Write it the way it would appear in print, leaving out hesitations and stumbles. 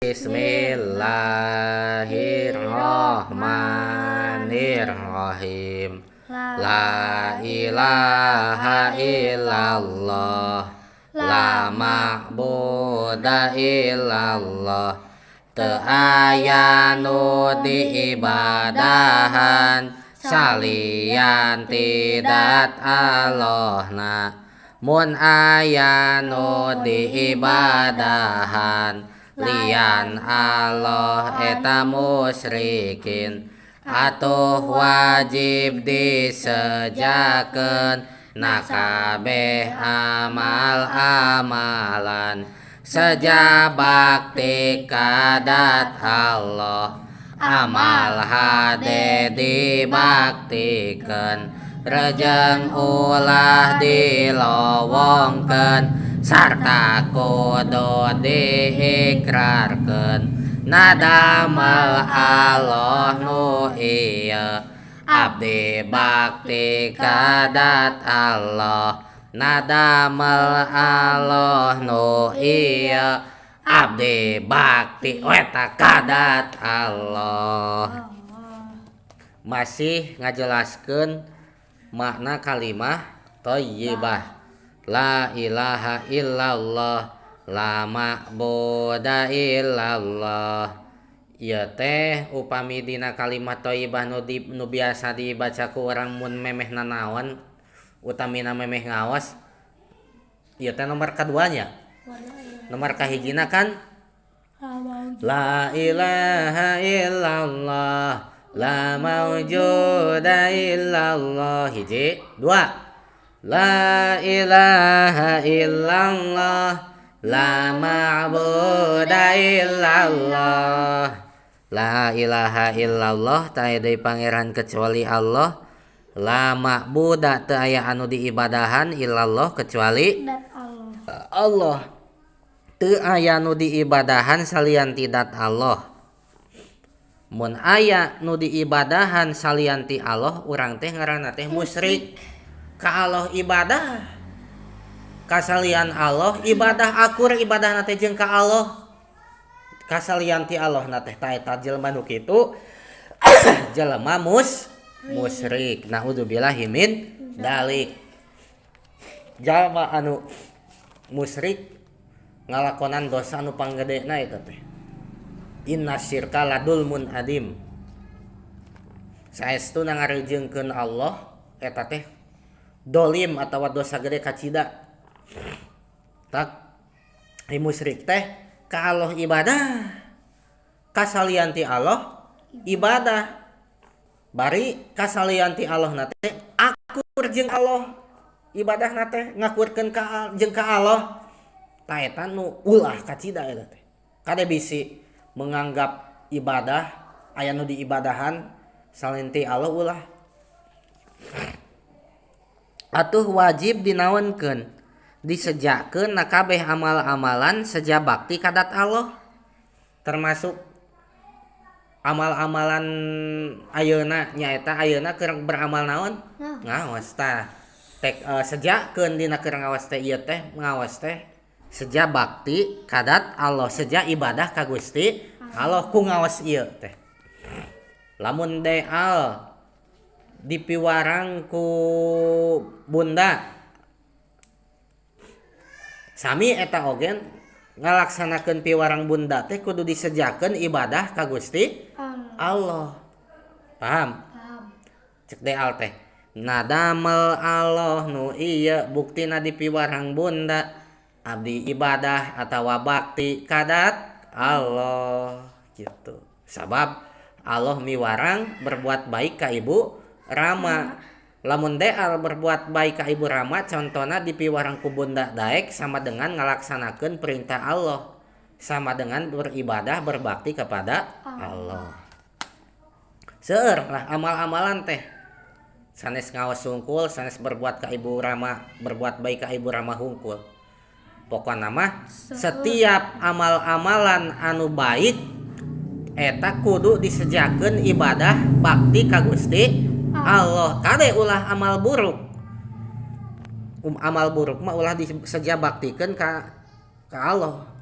Bismillahirrahmanirrahim. La ilaha illallah, la ma'buda illallah. Teu aya nu diibadahan salian ti dat Allahna. Mun aya nu diibadahan lian Allah, eta musyrikin. Atuh wajib disejakeun na kabeh amal-amalan, seja bakti ka dat Allah. Amal hade dibaktikeun, rejeng ulah dilowongkeun, sarta kudu diikrarkeun nadamel Allah nu ieu, abdi bakti ka dat Allah. Nadamel Allah nu ieu, abdi bakti eta ka dat Allah. Masih ngajelaskeun makna kalimah thayyibah. La ilaha illallah, la ma'buda illallah. Ieu teh upami dina kalimat thayyibah nu biasa dibaca ku urang mun memeh nanaon, utamina memeh ngaos, ieu teh nomor kaduanya. Nomor kahijina kan la ilaha illallah, la maujuda illallah. Hiji, dua, la ilaha illallah, la ma'buda illallah. La ilaha illallah, teu aya deui pangeran kecuali Allah. La ma'buda, teu aya anu diibadahan, illallah, kecuali Dat Allah. Allah. Teu aya nu diibadahan salian ti dat Allah. Mun aya nu diibadahan salian ti Allah, urang teh ngaranna teh musyrik. Ka Allah ibadah, ka salian Allah ibadah, akur ibadah teh jeung ka Allah. Ka salian ti Allah na teh, ta eta jelema nu kitu jelema musyrik, naudzubillahi min dalik. Jalma anu musyrik ngalakonan dosa anu panggedena eta teh. Inna syirka ladzulmun adzim. Saestuna ngarejeungkeun Allah eta teh dolim atawa dosa gede kacida. Tak ai musyrik teh ka Allah ibadah, ka salian ti Allah ibadah, bari ka salian ti Allah na teh akur jeung Allah ibadah na teh, ngakurkeun ka jeung ka Allah. Ta eta nu ulah kacida eta teh. Kade bisi menganggap ibadah aya nu diibadahan salian ti Allah, ulah. Atuh wajib dinaonkeun, disejakeun na kabeh amal-amalan, seja bakti ka dat Allah, termasuk amal-amalan ayeuna, nyaeta ayeuna keur beramal naon? Ngaos. Tah, tek sejakeun dina keur ngaos teh, ieu teh ngaos teh seja bakti ka dat Allah, seja ibadah ka Gusti Allah ku ngaos ieu teh. Lamun deal dipiwarang ku bunda sami, eta oge ngalaksanakeun piwarang bunda teh kudu disejakeun ibadah ka Gusti Allah. Allah. Paham? Paham. Cek deal teh, nadamel Allah nu ieu, buktina dipiwarang bunda, abdi ibadah atawa bakti ka dat Allah gitu, sabab Allah miwarang berbuat baik ka Ibu Rama. Lamun deal berbuat baik ka Ibu Rama, contohna dipiwarang ku bunda daek, sama dengan ngalaksanakeun perintah Allah, sama dengan beribadah, berbakti kepada Allah. Seueur lah amal-amalan teh, sanes ngaos hungkul, sanes berbuat ka Ibu Rama, berbuat baik ka Ibu Rama hungkul. Pokokna mah setiap amal-amalan anu baik eta kudu disejakeun ibadah bakti ka Gusti Allah. Kade ulah amal buruk. Amal buruk mah ulah diseja baktikeun ka Allah.